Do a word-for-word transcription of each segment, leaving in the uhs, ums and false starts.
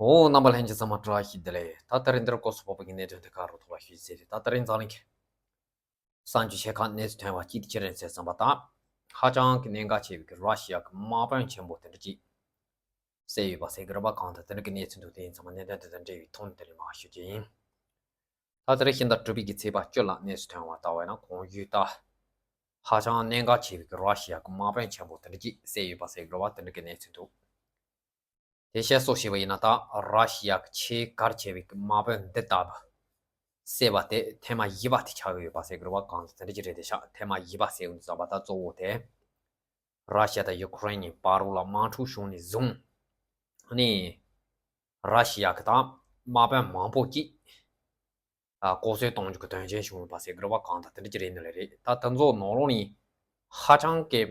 འོ། རྣམ་པ་ལྷན་རྒྱས་ཚང་མ་བཀྲ་ཤིས་བདེ་ལེགས། ད་ད་རིང་འདིར་སྐོར་སོགས་པོ་གི་གནད་དོན་དེ་ག་རུ་ཐོག་ལ་ཞུས་ཟེར་ཏེ། ད་ད་རིང་འཛམ་གླིང་གི་གསར་འགྱུར་ཆེ་ཁག་གནས་ཚུལ་ཐོན་པ་གཅིག་དེ་ཅི་རེད་ཟེར་བསམ་པ་དང་། ཧ་ཅང་གི་གནད་འགག་ཆེ་བའི་གི་ར་ཤི་ཡ་གི་དམག་དཔོན་ཆེན་པོ་དེ་འདྲ་ཅིག་བསད་ཡོད་པ་ཟེར་གི་རེད་པ། གང་ལྟར་དེ་འདྲ་གི་གནས་ཚུལ་འདུག་དེ་ཡིན་ཚང་མ་གནད་དོན་དེ་དང་འབྲེལ་བའི་ཐོག་ནས་དེ་རིང་མར་ཞུ་རྒྱུ་ཡིན། ད་དེ་རིང་ཕྱི་ཟླ་དྲུག་པའི་གི་ཚེས་པ་བཅུ་ལ་གནས་ཚུལ་ཐོན་པ་ལྟ་བས་ན། གོང་ཞུས་ལྟར་ཧ་ཅང་གནད་འགག་ཆེ་བའི་གི་ར་ཤི་ཡ་གི་དམག་དཔོན་ཆེན་པོ་དེ་འདྲ་ཅིག་བསད་ཡོད་པ་ཟེར་གི་རེད་པ། དེ་འདྲ་གི་གནས་ཚུལ་འདུག་དེ་བཤད་སྲོལ་བྱས་པ་ཡིན་ན། ད་ར་ཤི་ཡ་གི་ཆེས་གལ་ཆེ་བའི་གི་དམག་དཔོན་འདི་ལྟ་བུ་བསད་པ་དེ་ཐེངས་མ་བཞི་པ་དེ་ཆགས་ཀྱི་ཡོད་པ་ཟེར་གི་རེད་པ། གང་ལྟར་དེ་འདྲ་ཅིག་རེད་དེ་ཤག་ཐེངས་མ་བཞི་པ་ཟེར་ཡོང་དུས་ཙམ་པ། ད་གཙོ་བོ་དེ་ར་ཤི་ཡ་དང་ཡུ་ཁུ་རེན་གཉིས་བར་ལ་དམག་འཁྲུག་བྱུང་ནས་བཟུང་ནས། ར་ཤི་ཡ་གི་ད་དམག་དཔོན་མང་པོ་ཅིག་ཨ་ལྐོག་གསོད་གཏོང་རྒྱུ་གི་དོན་རྐྱེན་བྱུང་ཡོད་པ་ཟེར་གི་རེད་པ། གང་ལྟར་དེ་འདྲ་ཅིག་རེད་ནི་ལས་རེད། ད་དེ་ཚོ་ནང་ལོགས་ནས་ཧ་ཅང་གི་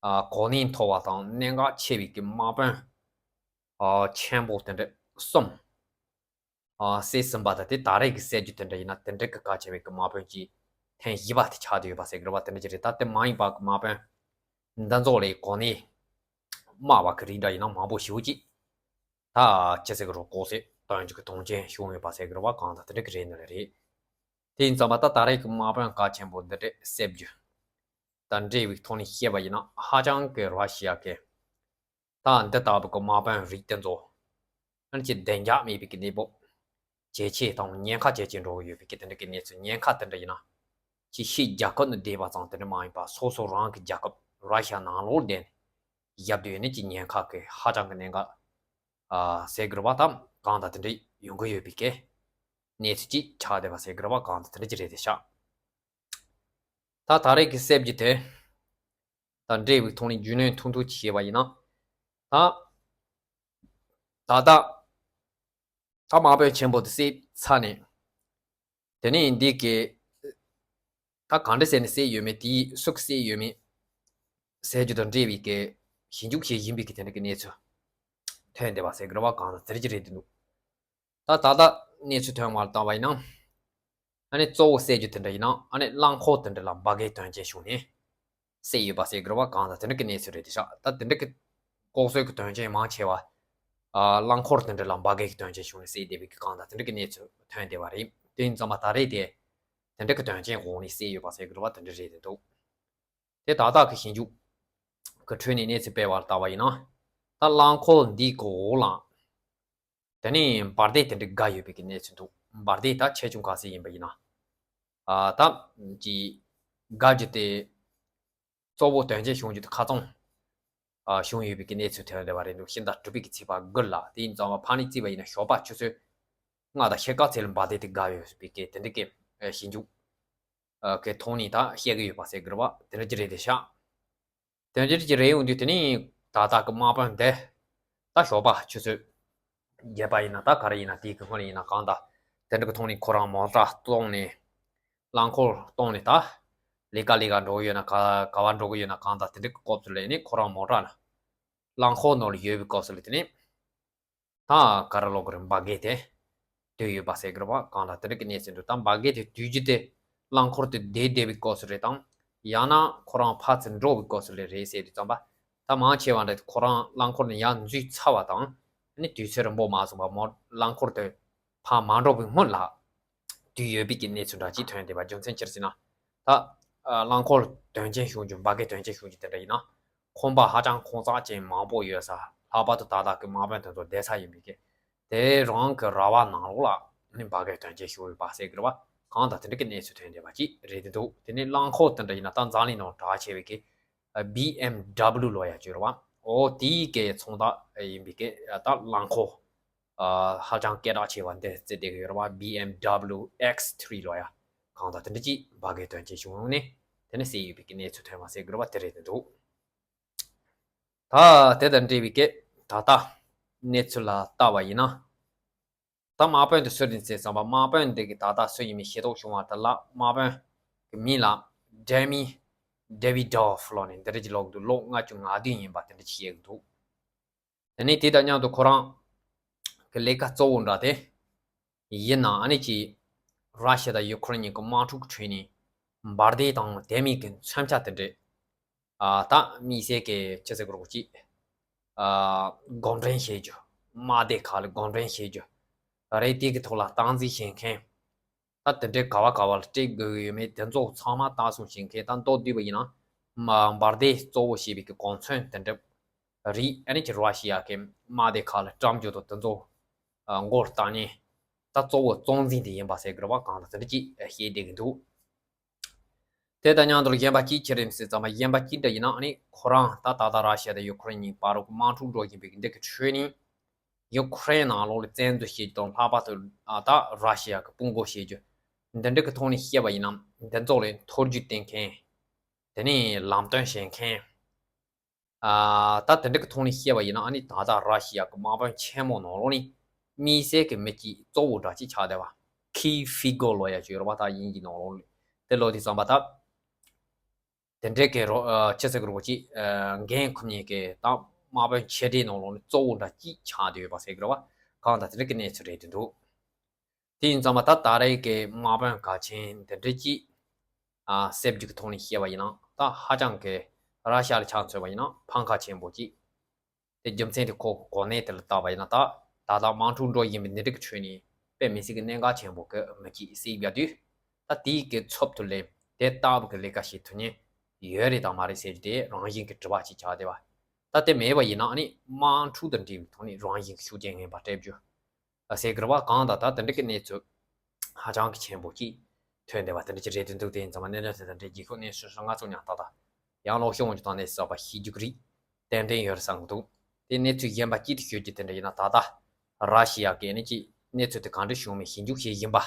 ཨ་གོ་གནས་མཐོ་བ་དང་གནད་འགག་ཆེ་བའི་གི་དམག་དཔོན་ཨ་ཆེན་པོ་དེ་འདྲ་གསུམ་ཨ་བསད་ཟིན་པ་དང་། དེ་ད་རེས་ཀྱི་གསར་འགྱུར་དེ་འདྲ་ཡིན་ན་དེ་འདྲ་གི་གལ་ཆེ་བའི་གི་དམག་དཔོན་གྱི་ཐེངས་བཞི་པ་དེ་ཆགས་བསྡད་ཡོད་པ་ཟེར་གི་རེད་པ། དེ་འདྲ་ཅིག་རེད། ད་དེ་མ་ཡིན་པ་གི་དམག་དཔོན་འདི་ཚོ་ལས་གོ་གནས་དམའ་བ་གི་རིགས་འདྲ་ཡིན་ན་མང་པོ་ཞེ་པོ་ཅིག་ད་ཅི་ཟེར་གི་རེད། ལྐོག་གསོད་གཏོང་རྒྱུ་གི་དོན་རྐྱེན་བྱུང་ཡོད་པ་ཟེར་གི་རེད་པ། གང་ལྟར་དེ་འདྲ་གི་རེད་ནི་ལས་རེད། དེ་ཡིན་ཙམ་པ་ད་ད་རེས་ཀྱི་དམག་དཔོན་གལ་ཆེན་པོ་འདི་འདྲ་བསད་རྒྱུ་དང་འབྲེལ་བའི་ཐོག་ནས་བཤད་པ་ཡིན་ན། ཧ་ཅང་གི་ར་ཤི་ཡ་གི་ད་འདི་ལྟ་བུ་གི་དམག་དཔོན་རིགས་དེ་ཚོ། ཨ་ནི་ཅིག་བདེ་འཇགས་མེད་པའི་གི་གནས་བབ། ཇེ་ཆེ་དང་ཉེན་ཁ་ཇེ་ཆེ་འགྲོ་གི་ཡོད་པའི་གི་དེ་འདྲ་གི་གནས་ཚུལ། ཉེན་ཁ་དེ་འདྲ་ཡིན་ན་ཅིག་ཕྱིའི་རྒྱལ་ཁབ་ནས་བསྡད་པ་ཙམ་དེ་འདྲ་མ་ཡིན་པ། སོ་སོ་རང་གི་རྒྱལ་ཁབ་ར་ཤི་ཡ་ནང་ལོགས་བསྡད་ནས་བཞག་སྡོད་ཡོད་ནི་ཅིག་ཉེན་ཁ་གི་ཧ་ཅང་གི་གནད་འགག་ཨ་ཟེར་གི་རེད་པ། ད་གང་ལྟར་དེ་འདྲ་ཡོང་གི་ཡོད་པའི་གི་གནས་ཚུལ་ཅིག་ཆགས་བསྡད་པ་ཟེར་གི་རེད་པ། གང་ལྟར་དེ་འདྲ་ཅིག་རེད་དེ་ཤག་ད་ད་རེས་ཀྱི་གསར་འགྱུར་དེ་དང་འབྲེལ་བའི་ཐོག་ནས་རྒྱུས་ལོན་ཐུང་ཐུང་ཅིག་བྱས་པ་ཡིན་ན། ད་ད་ལྟ་ད་དམག་དཔོན་ཆེན་པོ་དེ་བསད་ཚར་ནས། དེ་ནས་འདི་གི་ད་གང་འདྲ་བྱས་ནས་བསད་ཡོད་མེད། དེ་སུ་གིས་བསད་ཡོད་མེད་ཟེར་རྒྱུ་དང་འབྲེལ་བའི་གི་ཞིབ་འཇུག་བྱེད་བཞིན་པའི་གི་དེ་འདྲ་གི་གནས་ཚུལ་ཐོན་བསྡད་པ་ཟེར་གི་རེད་པ། གང་ལྟར་དེ་འདྲ་ཅིག་རེད་འདུག་ད་ད་ལྟ་གནས་ཚུལ་ཐོན་པར་བལྟས་པ་ཡིན་ན། ཨ་ནི་གཙོ་བོ་བསད་རྒྱུ་དེ་འདྲ་ཡིན་ན། ཨ་ནི་རླངས་འཁོར་དེ་འདྲ་ལ་འབར་གས་དོན་རྐྱེན་བྱུང་ནས་བསད་ཡོད་པ་ཟེར་གི་རེད་པ། གང་ལྟར་དེ་འདྲ་གི་གནས་ཚུལ་རེད་དེ་ཤག་ད་དེ་འདྲ་གི་ལྐོག་གསོད་ཀྱི་དོན་རྐྱེན་མང་ཆེ་བ་ཨ་རླངས་འཁོར་དེ་འདྲ་ལ་འབར་གས་ཀྱི་དོན་རྐྱེན་བྱུང་ནས་བསད་བསྡད་པའི་གི་གང་ལྟར་དེ་འདྲ་གི་གནས་ཚུལ་ཐོན་བསྡད་པ་རེད། དེ་ཡིན་ཙམ་པ་ད་རེས་དེ་དེ་འདྲ་གི་དོན་རྐྱེན་འོག་ནས་བསད་ཡོད་པ་ཟེར་གི་རེད་པ། དེ་འདྲ་རེད་དེ་འདུག་དེ་ད་ལྟ་གི་ཞིབ་འཇུག་གི་ཁྲོད་ནས་གནས་ཚུལ་སྤེལ་བར་བལྟས་པ་ཡིན་ན། ད་རླངས་འཁོར་འདིའི་གི་འོག་ལ་དེ་ནས་འབར་མདེལ་དེ་འདྲ་བརྒལ་ཡོད་པའི་གི་གནས་ཚུལ་འདུག་འབར་མདེལ་ད་ཆེ་ཆུང་ག་ཚོད་ཡིན་པ་ཡིན་ན། ཨ་ད་ཅིག་བརྒལ་རྒྱུ་དེ་གཙོ་བོ་དོན་རྐྱེན་བྱུང་རྒྱུ་དེ་ཁ་ཚང་ཨ་བྱུང་ཡོད་པའི་གི་གནས་ཚུལ་ཐོན་བསྡད་པ་རེད་འདུག་ཕྱི་ཟླ་དྲུག་པའི་གི་ཚེས་པ་དགུ་ལ། དེ་ཡིན་ཙང་ཕར་ནས་བརྩིས་པ་ཡིན་ན་ཞོགས་པ་ཆུ་ཚོད་ལྔ་དང་ཕྱེད་ཀ་ཚད་ལ་འབར་མདེལ་དེ་བརྒལ་ཡོད་པའི་གི་དེ་འདྲ་གི་ཨ་ཞིབ་འཇུག་ཨ་གི་ཐོག་ནས་ད་བཤད་གི་ཡོད་པ་ཟེར་གི་རེད་པ། དེ་འདྲ་ཅིག་རེད་དེ་ཤག་དོན་རྐྱེན་གྱི་རེ་ཡོང་དུས། དེ་ནས་ད་ལྟ་གི་དམག་དཔོན་དེ་ད་ཞོགས་པ་ཆུ་ཚོད་བརྒྱད་པ་ཡིན་ན། ད་ག་རེ་ཡིན་ན། དེའི་གི་སྔོན་ལ་ཡིན་ན་གང་ལྟར་དེ་འདྲ་གི་ཐོག་ནས་ཁོ་རང་མོ་ཊ་གཏོང་ནས། རླངས་འཁོར་གཏོང་ནས་ད་ལས་ཀ་ལས་ཀ་འགྲོ་གི་ཡོད་ན། ག་ག་བ་འགྲོ་གི་ཡོད་ན། གང་ལྟར་དེ་འདྲ་གི་སྐབས་སུ་ལ་ནི་ཁོ་རང་མོ་ཊ་ནང་རླངས་འཁོར་ནང་ལ་ཡོད་པའི་སྐབས་སུ་ལ། དེ་ནས་ད་ག་རེ་ལབ་དགོས་རེད། འབར་གས་དེ་དུས་ཡོད་པ་ཟེར་གི་རེད་པ། གང་ལྟར་དེ་འདྲ་གི་གནས་ཚུལ་འདུག་ད་འབར་གས་དེ་དུས་རྒྱུ་དེ་རླངས་འཁོར་དེ་བསྡད་བསྡད་པའི་སྐབས་སུ་རེད་དམ། ཡང་ན་ཁོ་རང་ཕར་ཚུར་འགྲོ་བའི་སྐབས་སུ་ལ་རེད་ཟེར་དུས་ཙམ་པ། ད་མང་ཆེ་བ་འདྲ་ཁོ་རང་རླངས་འཁོར་ནང་ཡར་འཛུལ་ཚར་བ་དང་། ཨ་ནི་དུས་ཚོད་རིང་པོ་མ་སོང་བར་མོ་རླངས་འཁོར་དེ་ཕར་མ་འགྲོ་བའི་སྔོན་ལ་དུས་ཡོད་པའི་གི་གནས་ཚུལ་འདྲ་ཅིག་ཐོན་བསྡད་པ། རྒྱུ་མཚན་ཅི་རེད་ཟེར་ན། ད་ཨ་རླངས་འཁོར་དོན་རྐྱེན་བྱུང་རྒྱུ། འབར་གས་དོན་རྐྱེན་བྱུང་རྒྱུ་དེ་འདྲ་ཡིན་ན། ཁང་པ་ཧ་ཅང་ཁོང་ཚང་ཅན་མང་པོ་ཡོད་ས། ལྷག་པར་དུ་ད་ལྟ་གི་དམག་དཔོན་དེ་ཚོ་བསྡད་ས་ཡིན་པའི་གི། དེ་རང་གི་ར་བ་ནང་ལོགས་ལ་ནི་འབར་གས་དོན་རྐྱེན་བྱུང་ཡོད་པ་ཟེར་གི་རེད་པ། གང་ལྟར་དེ་འདྲ་གི་གནས་ཚུལ་ཐོན་བསྡད་པ་ཅིག་རེད་དེ་འདུག་དེ་ནས་རླངས་འཁོར་དེ་འདྲ་ཡིན་ན། ད་འཛམ་གླིང་ནང་གྲགས་ཆེ་བའི་གི་ཨ་བི་ཨེམ་ཌབ་ལུ་ལབ་ཡག་ཅིག་ཡོད་རེད་པ། འོ་དེའི་གི་ཚོང་རྟགས་ཡིན་པའི་གི་ད་རླངས་འཁོར་ཨ་ཧ་ཅང་སྐད་གྲགས་ཆེ་བ་འདི་བརྩི་བསྡད་གི་ཡོད་རེད་པ། བི་ཨེམ་ཌབ་ལུ་ཨེགས་ཐི་རི་ལབ་ཡག་གང་ལྟར་དེ་འདྲ་ཅིག་འབར་གས་དོན་རྐྱེན་བྱུང་ནས་དེ་ནས་བསད་ཡོད་པའི་གི་གནས་ཚུལ་ཐོན་པ་ཟེར་གི་རེད་པ། དེ་རེད་དེ་འདུག་ད་དེ་དང་འབྲེལ་བའི་གི་ད་ལྟ་གནས་ཚུལ་ལ་བལྟས་པ་ཡིན་ན། ད་དམག་དཔོན་དེ་སུ་རེད་ཟེར་བསམ་པ། དམག་དཔོན་དེ་གི་ད་ལྟ་སུ་ཡིན་མིན་ཤེས་རྟོགས་བྱུང་བ་དེ་ལ། དམག་དཔོན་གི་མིང་ལ་ཌེ་མི་ཌེ་བི་ཌོབ་ལབ་ནས་འདི་འདྲ་ཅིག་ལབ་འདུག་ལོ་ལྔ་བཅུ་ང་བདུན་ཡིན་པ་དེ་འདྲ་ཅིག་བཤད་གི་འདུག་དེ་ནས་དེ་དང་མཉམ་དུ་ཁོ་རང་གི་ལས་ཀ་གཙོ་བོ་འདྲ་དེ་ཡིན་ན། ཨ་ནི་ཅིག་ར་ཤི་ཡ་དང་ཡུ་ཁུ་རེན་གཉིས་ཀྱི་དམག་འཁྲུག་གི་ཁྲོད་ནས་འབར་མདེལ་དང་དེ་མིན་གྱི་མཚོན་ཆ་དེ་འདྲས། ཨ་ད་དམིགས་བསལ་གྱི་ཅི་ཟེར་དགོས་རེད། ཅིག་ཨ་གོམ་འགྲེམས་བྱེད་རྒྱུ། དམག་སྡེ་ཁག་ལ་གུང་ཁྲན་བཤད་རྒྱུ་རེད། དེ་གི་ཐོག་ལ་སྟངས་འཛིན་བྱེད་མཁན། ད་དེ་འདྲའི་ག་བ་ག་བ་ལ་སྤྲད་དགོས་ཀྱི་ཡོད་མེད་དེ་ཚོ་ཚང་མ་ལྟ་སྲུང་བྱེད་མཁན། ད་མདོར་བསྡུས་པ་ཡིན་ན་མ་འབར་མདེལ་གཙོ་བོ་བྱས་པའི་གི་གོ་མཚོན་དེ་འདྲ་རིགས། ཨ་ནི་ཅི་ར་ཤི་ཡ་གི་དམག་སྡེ་ཁག་ལ་བཀྲམ་རྒྱུ་དང་དེ་ཚོ་མགོ་བཏགས་ནས་ད་གཙོ་བོ་གཙོ་འཛིན་དེ་ཡིན་པ་ཟེར་དགོས་རེད་བ། གང་ལྟར་དེ་འདྲ་ཅིག་བཤད་བསྡད་ཀྱི་འདུག་དེ་དང་མཉམ་དུ་གཞན་པ་གཅིག་ཅི་རེད་ཟེར་ཙམ་པ། གཞན་པ་གཅིག་འདྲ་ཡིན་ན་ཨ་ནི་ཁོ་རང་ད་ད་ལྟ་ར་ཤི་ཡ་དང་ཡུ་ཁུ་རེན་གཉིས་བར་དུ་དམག་འཁྲུག་འགྲོ་བཞིན་པའི་འདི་གི་ཁྲོད་ནས་ཡུ་ཁུ་རེན་ནང་ལོགས་ལ་བཙན་འཛུལ་བྱེད་རྒྱུ་དང་། ལྷག་པར་དུ་ཨ་ད་ར་ཤི་ཡ་གི་དཔུང་དགོངས་བྱེད་རྒྱུ་འདི་འདྲ་གི་ཐོག་ནས་བཤད་པ་ཡིན་ན། འདི་ཚོ་ལ་ཐོ་རྒྱུག་བསྟན་མཁན། དེ་ནས་ལམ་སྟོན་བྱེད་མཁན། ཨ་ད་དེ་འདྲ་གི་ཐོག་ནས་བཤད་པ་ཡིན་ན་ཨ་ནི་ད་ལྟ་ར་ཤི་ཡ་གི་དམག་དཔོན་ཆེན་མོ་ནང་ལོགས་ནས་དམིགས་བསལ་གྱི་མི་གཅིག་གཙོ་བོ་འདྲ་གཅིག་ཆགས་བསྡད་པ། ཁི་ཧྥི་གོ་ལོ་ཡ་ཅིག་ཡོད་རེད་བ། ད་དབྱིན་ཇིའི་ནང་ལོགས་ལ་དེ་ལོ་དེ་ཙམ་པ་ད། དེ་འདྲའི་གི་རོ་ཨ་ཆི་ཟེར་གི་རོ་ཅིག་ཨ་འགན་ཁུར་མཁན་གྱི་ད་དམག་དཔོན་ཆེ་གྲས་ནང་ལོགས་ནས་གཙོ་བོ་འདྲ་གཅིག་ཆགས་བསྡད་ཡོད་པ་ཟེར་གི་རེད་བ། གང་ལྟར་དེ་འདྲ་གི་གནས་ཚུལ་རེད་འདུག་དེ་ཡིན་ཙང་མ་ད་ད་རེས་ཀྱི་དམག་དཔོན་འགག་ཆེན་འདི་འདྲ་ཅིག་ཨ་གསེབ་རྒྱུག་གི་ཐོག་ནས་བཤད་པ་ཡིན་ན་ད་ཧ་ཅང་གི་ར་ཤ་ལ་ཆ་མཚོན་པ་ཡིན་ན་ཕམ་ཁ་ཆེན་པོ་ཅིག་དེ་རྒྱུ་མཚན་དེ་ཁོ་གོ་གནས་དེ་ལ་བལྟས་པ་ཡིན་ན་ད་ད་ལྟ་དམག་འཁྲུག་འགྲོ་བཞིན་པའི་འདི་འདྲ་གི་ཁྲོད་ནས་དཔེ་མི་སྲིད་ཀྱི་གནད་འགག་ཆེན་པོ་གི་མི་གཅིག་གསེབ་བསྡད་དུས། ད་དེའི་གི་ཚབ་ཏུ་ལས་དེ་ལྟ་བུ་གི་ལས་ཀ་བྱེད་ཐུབ་མཁན་ཡོད་རེད་དང་མ་རེད་ཟེར་རྒྱུ་དེ་རང་བཞིན་གྱི་དྲི་བ་ཅིག་ཆགས་བསྡད་པ། ད་དེ་མེད་པ་ཡིན་ན་ཨ་ནི་དམག་འཁྲུག་དང་འབྲེལ་བའི་ཐོག་ནས་རང་བཞིན་གྱི་ཤུགས་རྐྱེན་ངན་པ་སྤྲད་རྒྱུ་ཟེར་གི་རེད་བ། གང་ལྟར་ད་དེ་འདྲ་གི་གནས་ཚུལ་ཧ་ཅང་གི་ཆེན་པོ་ཅིག་ཐོན་བསྡད་པ་དེ་འདྲ་ཅིག་རེད་འདུག་དེ་ཡིན་ཙང་མ་གནད་དོན་དེ་དང་འབྲེལ་རྒྱལ་ཁབ་གནས་ཚུལ་སོགས་ང་ཚོ་ཉག་ཏག་ཏག་ཡང་ལོག་ཤོག་འོང་རྒྱུ་དང་གནས་ཚུལ་གསར་པ་ཤེས་རྒྱུ་གི་རིགས་ཏན་ཏན་ཡོད་རེད་བསམ་གི་འདུག་དེ་གནས་ཚུལ་གཞན་པ་གཅིག་ཏུ་ཤོད་རྒྱུ་དེ་འདྲ་ཡིན་ན། ད་ལྟ་ར་ཤི་ཡ་གི་ནི་ཅིག་གནས་ཚུལ་དེ་གང་འདྲ་བྱུང་མིན་ཞིབ་འཇུག་བྱེད་བཞིན་པ།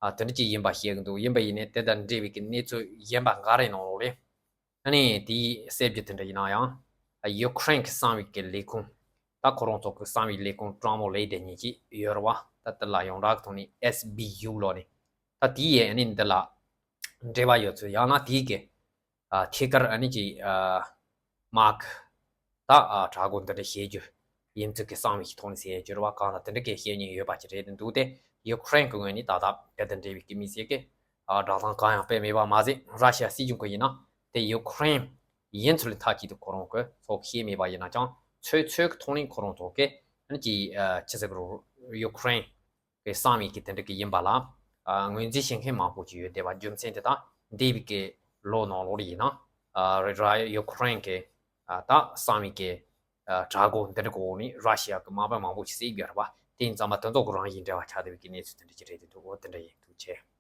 ཨ་དེ་འདྲ་ཅིག་ཡིན་པ་བཤད་གི་འདུག་ཡིན་པ་ཡིན་ནའི་དེ་དང་འབྲེལ་བའི་གི་གནས་ཚུལ་གཞན་པ་འགའ་རེ་ནང་ལོགས་ལས། ཨ་ནི་དེའི་གསལ་བརྗོད་དེ་འདྲ་ཡིན་ན་ཡང་། ཡུ་ཁུ་རེན་གྱི་གསང་བའི་གི་ལས་ཁུངས། ད་ཁོ་རང་ཚོ་གི་གསང་བའི་ལས་ཁུངས་དྲང་མོ་ལས་དེ་ཉིད་ཀྱི་ཡོད་རེད་བ། ད་དེ་ལ་ཡོངས་གྲགས་ཀྱི་ཐོག་ནས་ཨེས་བི་ཡུ་ལབ་ནས། ད་དེའི་ཨ་ནི་འདི་ལ་འབྲེལ་བ་ཡོད་ཚུལ། ཡང་ན་དེའི་གི་ཨ་ཐད་ཀར་ཨ་ནི་ཅིག་ཨ་དམག་ད་ཨ་དྲག་རྒོལ་འདི་འདྲ་བྱེད་རྒྱུ་ཡིན་ཚུལ་གྱི་གསང་བའི་གི་ཐོག་ནས་ཟེར་རྒྱུ་རེད་བ། གང་ལ་དེ་འདྲ་གི་བཤད་མཁན་ཡོད་པ་ཅིག་རེད་འདུག་དེ་ཡུ་ཁུ་རེན་གྱི་ངོས་ནས་ད་ལྟ་དེ་དང་འབྲེལ་བའི་གི་དམིགས་བསལ་གྱི་ཨ་བསྒྲགས་གཏམ་གང་ཡང་སྤེལ་མེད་པ་མ་ཟད། ར་ཤི་ཡ་སྲིད་གཞུང་གི་ཡིན་ན་དེ་ཡུ་ཁུ་རེན་ཡིན་ཚུལ་མཐའ་གཅིག་ཏུ་ཁོ་རང་གི་ཚོགས་བཤད་མེད་པ་ཡིན་ན་ཀྱང་། ཚོད་ཚོད་ཀྱི་ཐོག་ནས་ཁོ་རང་ཚོ་གི་ཨ་ནི་ཅིག་ཨ་ཆི་ཟེར་གི་རེད། ཡུ་ཁུ་རེན་གི་གསང་བའི་གི་དེ་འདྲ་གི་ཡིན་པ་ལ་ཨ་ངོས་འཛིན་བྱེད་མཁན་མང་པོ་ཅིག་ཡོད་བསྡད་པ། རྒྱུ་མཚན་དེ་དང་འདས་པའི་གི་ལོ་ནང་ལོགས་ལ་ཡིན་ན་ཨ་ར་ཡུ་ཁུ་རེན་གི་ཨ་ད་གསང་བའི་གི་ཨ་དྲག་རྒོལ་འདི་འདྲ་གི་འོག་ནས་ར་ཤི་ཡ་གི་དམག་དཔོན་མང་པོ་ཞིག་བསད་ཡོད་རེད་བ། དེ་ཡིན་ཙང་མ་དེ་ཚོ་གི་རང་བཞིན་འབྲེལ་བ་ཆགས་བསྡད་པའི་གི་གནས་ཚུལ་དེ་འདྲ་ཅིག་རེད་འདུག་འོ་དེ་འདྲ་ཡིན། ཐུགས་རྗེ་ཆེ།